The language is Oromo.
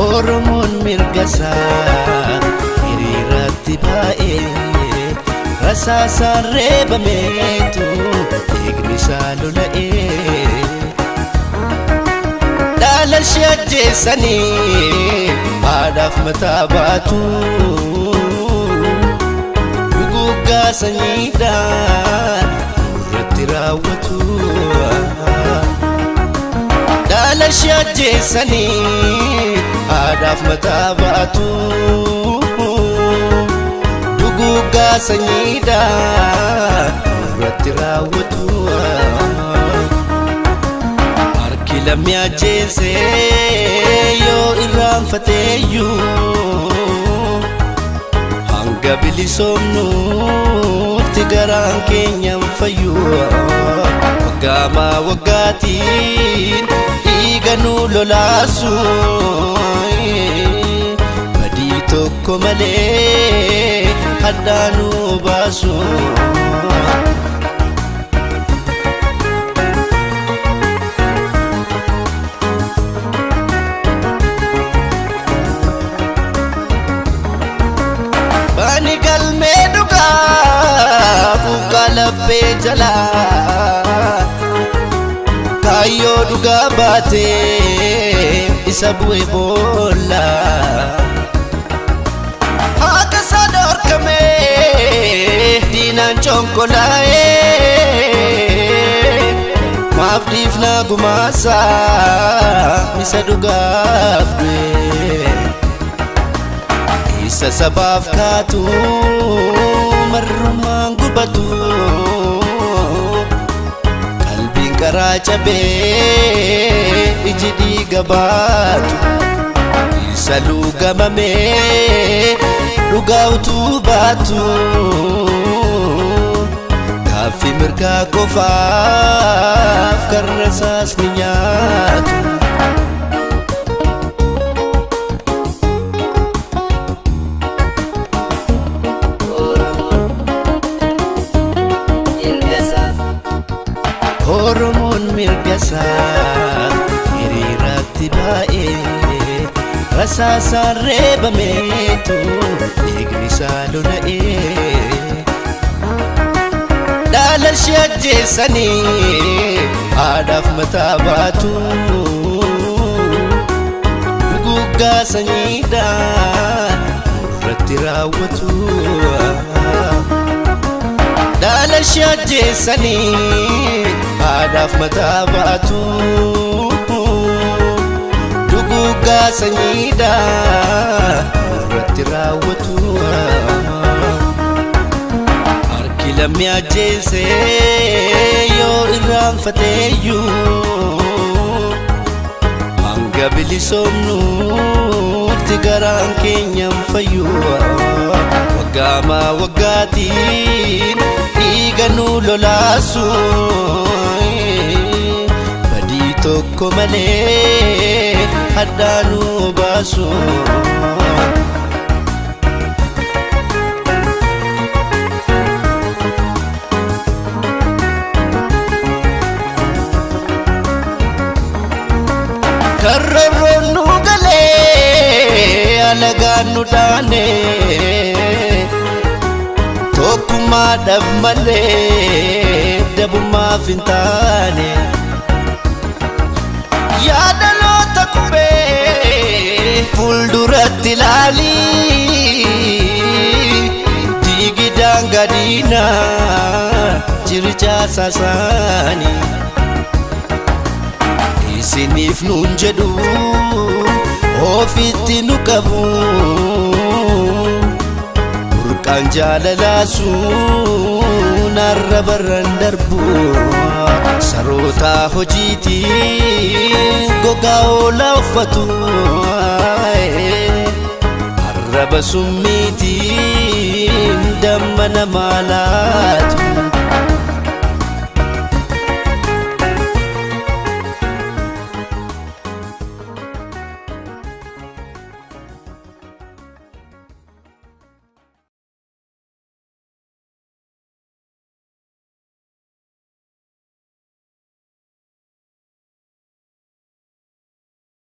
Oromoon mirga isaa hiriiratti baa'ee rasaasaan reebameetu dhiigni isaa lola'ee. Dhaala ishee ajjeesanii haadhaaf mataa baatu. Duguuggaa sanyiidhaan irratti raawwatu. Dhaala ishee ajjeesanii haadhaaf mataa baatu. Duguuggaa sanyiidhaan irratti raawwatu. Harki lammi ajjeese yoo irraanfateeyyuu hanga bilisoomnutti garaan keenya hin fayyu. Waggaamaa waggaatiin dhiiga nu lolaasu badii tokko malee haddaa nu baasu. Bani galmee dhugaa buqqaa laphee jalaa kaayyoo dhugaa baatee isa bu'e boolla. Haqa isaa dhorkamee diinaan conkolaa'ee maaf dhiifnaa gumaasaa isa dhugaaf du'e. Isa sabaaf kaatu marrumaan gubatu qalbiin karaa cabee iji dhiiga baatu isa luugamamee dhugaa utuu baatu gaaffii mirgaa qofaaf karra isaas ni nyaatu. Oromoon mirga isaa hiriiratti baa'ee rasaasaan reebameetu dhiigni isaa lola'ee. Dhaala ishee ajjeesanii haadhaaf mataa baatu. Duguuggaa sanyiidhaan irratti raawwatu. Dhaala ishee ajjeesanii haadhaaf mataa baatu. Duguuggaa sanyiidhaan irratti raawwatu. Harki lammi ajjeese yoo irraanfateeyyuu hanga bilisoomnutti garaan keenya hin fayyu. Waggaamaa waggaatiin dhiiga nu lolaasu badii tokko malee haddaa nu baasu. Karroorroon nu galee alagaan nu dhaane tokkummaa dhab malee dabummaaf hin taane. Yaadaloota qubee fuulduratti ilaali diigi daangaa diinaa jirichaa saasaanii. Isiniif nuun jedhu ofitti nu qabu burqaan jaalalaa sun arra barran darbu saroota hojiitiin gogaa oolaa uffatu arraba summiitiin damma namaa laatu.